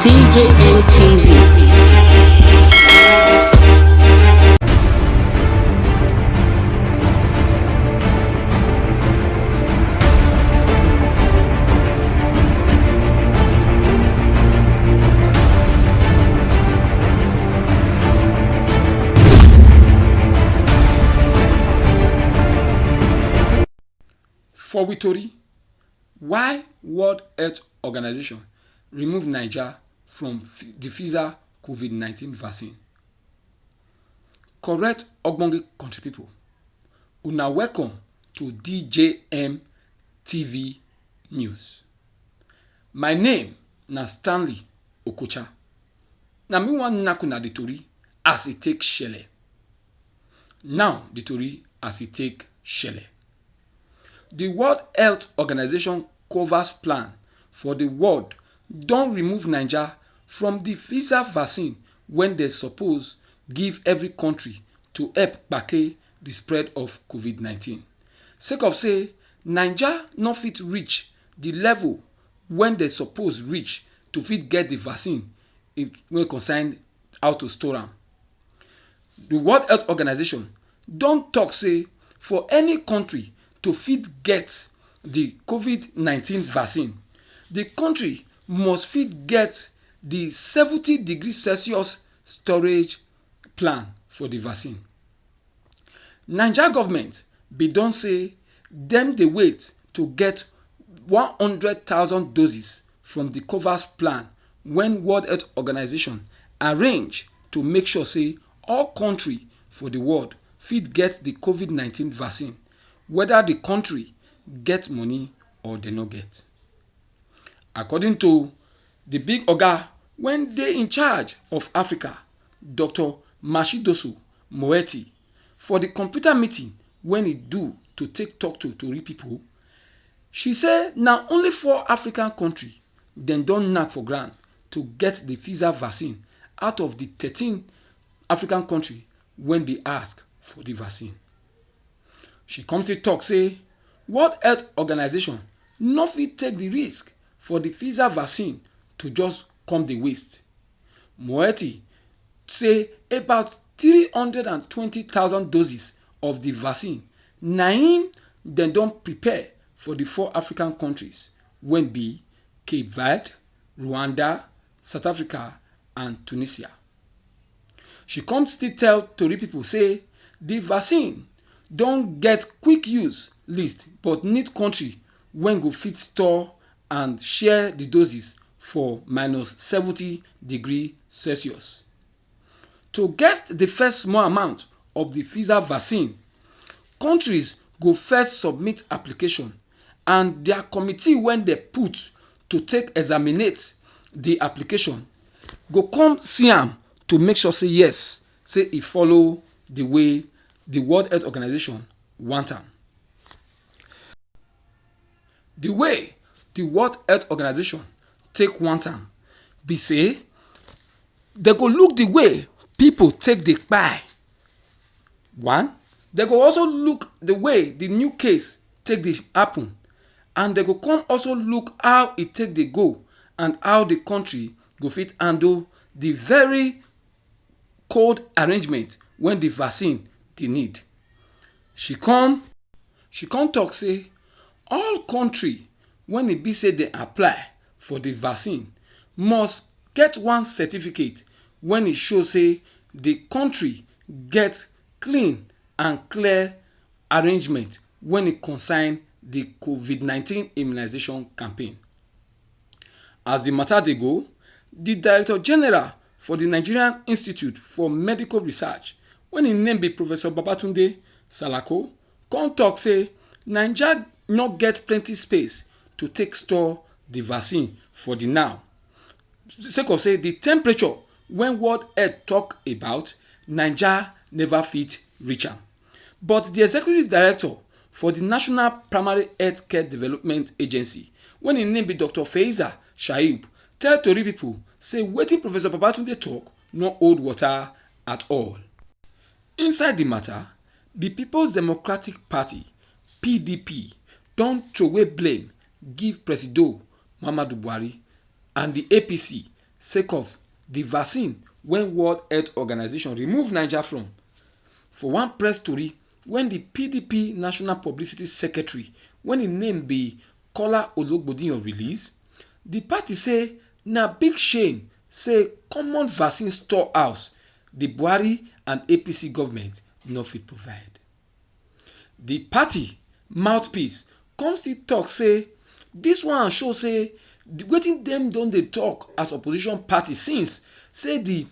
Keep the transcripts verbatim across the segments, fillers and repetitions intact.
C J N T V. For we tori, why World Health Organization remove Naija from f- the Pfizer COVID nineteen vaccine? Correct ogbonge country people, una welcome to D J M T V News. My name na Stanley Okocha. Na me wan knack una the tori as e take shele. Now the tori as e take shele. The World Health Organization COVAX plan for the world don remove Naija from the Pfizer vaccine when they suppose give every country to help gbake the spread of COVID nineteen. Sake of say Naija no fit reach the level when they suppose reach to fit get the vaccine, it wey concern how to store am. The World Health Organization don talk say for any country to fit get the COVID nineteen vaccine, the country must fit get the seventy degree Celsius storage plan for the vaccine. Naija government bin don say dem dey wait to get one hundred thousand doses from the COVAX plan when World Health Organization arrange to make sure say all country for the world fit get the COVID nineteen vaccine, whether the country get money or they no get. According to the big oga when dey in charge of Africa, Doctor Mashidoso Moeti, for the computer meeting when he do to take talk to tori people, she say na only four African country dem don knack for ground to get the Pfizer vaccine out of the thirteen African country when be ask for the vaccine. She come still talk say World Health Organization no fit take the risk for the Pfizer vaccine to just come the waste. Moeti say about three hundred and twenty thousand doses of the vaccine na im dem don prepare for the four African countries wey be Cape Verde, Rwanda, South Africa and Tunisia. She come still tell tori people say the vaccine don get quick use list but need country wey go fit store and share the doses for minus seventy degree Celsius. To get the first small amount of the Pfizer vaccine, countries go first submit application and their committee wey dem put to take examinate the application go come see am to make sure say yes, say e follow the way the World Health Organization want am. The way the World Health Organization take want am be say they go look the way people take dey kpai. One, they go also look the way the new case take dey happen, and they go come also look how e take dey go and how the country go fit handle the very cold arrangement wey the vaccine dey need. She come she come talk say all country wey e be say dem apply for the vaccine must get one certificate wey e show say the country get clean and clear arrangement wey e concern the COVID nineteen immunization campaign. As the matter dey go, the Director General for the Nigerian Institute for Medical Research, wey im name be Professor Babatunde Salako, come talk say Naija no get plenty space to take store the vaccine for the now, sake of say the temperature wey World Health talk about, Naija never fit reach am. But the executive director for the National Primary Healthcare Development Agency, wey im name be Doctor Faiza Shaib, tell tori people say wetin Professor Babatunde talk no hold water at all. Inside the matter, the People's Democratic Party, P D P, don throway blame give Presido Muhammadu Buhari and the A P C sake of di vaccine wey World Health Organization remove Naija from. For one press tori wey di P D P National Publicity Secretary, wey im name be Kola Ologbodiyan, release, di party say na big shame say common vaccine storehouse di Buhari and A P C government no fit provide. Di party mouthpiece come still tok say dis one show say wetin dem don dey tok as opposition party since, say di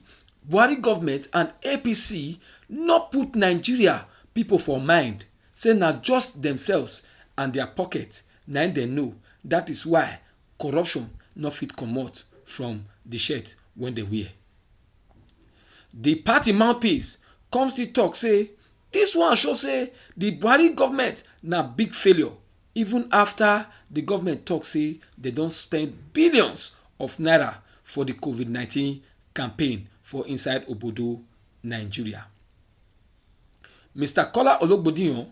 Buhari government and A P C no put Nigeria pipo for mind, say na just demsefs and dia pocket na im dem know, dat is why corruption no fit comot from di shirt wey dem wear. Di party mouthpiece come still tok say dis one show say di Buhari government na big failure, even afta di government tok say dem don spend billions of naira for di covid nineteen campaign for inside obodo Nigeria. Mister Kola Ologbodiyan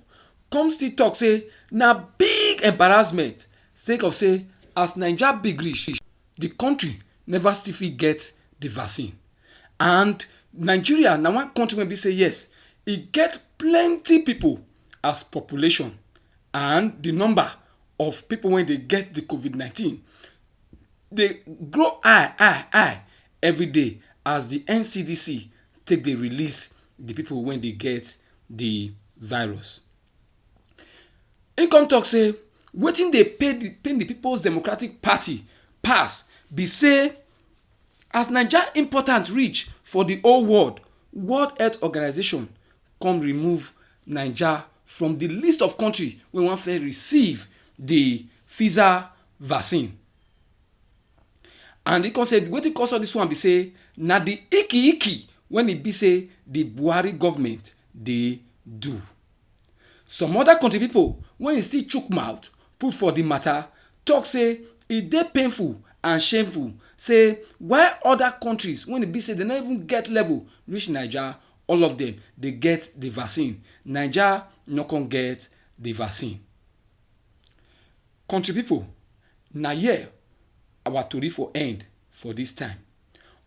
come still tok say na big embarrassment sake of say as Naija big reach, di kontri neva still fit get di vaccine. And Nigeria na one kontri wey be say yes, e get plenty pipo as population, and di number of pipo wey dey get di covid nineteen dey grow high high high every day as di N C D C take dey release di pipo wey dey get di virus. Im come tok say wetin dey pain di Peoples Democratic Party pass be say as Naija important reach for di whole world, World Health Organization come remove Naija from di list of kontri wey wan first receive di Pfizer vaccine. And e come say wetin cause all dis one be say na di iki iki wey e be say di Buhari government dey do. Some oda kontri pipo wey still chook mouth put for di mata tok say e dey painful and shameful say why oda kontris wey e be say dem no even get level reach Naija, all of dem dey get di vaccine, Naija no come get di vaccine. Kontri pipo, na here our tori for end for dis time.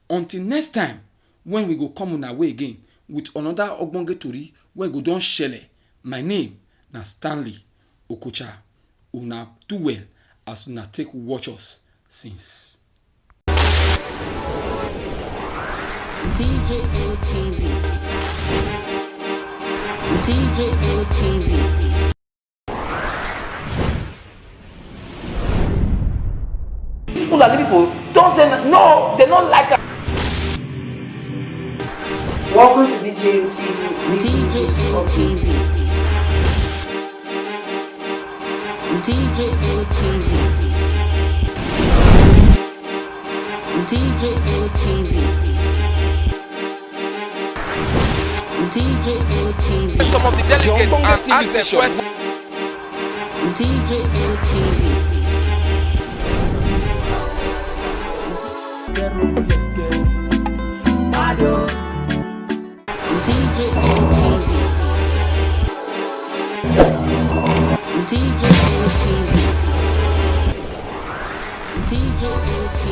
Until next time wen we go come una way again wit anoda ogbonge tori wey go don shele, my name na Stanley Okocha. Una do well as una take watch us since. D J N T V. D J N T V. Dis Fulani pipo don say no, dem no like am. Welcome to D J N T V. D J N T V. D J N T V. D J N T V. D J N T V. Some of the delegates and ask them questions. D J N T V. D J N T V. D J N T V. D J N T V.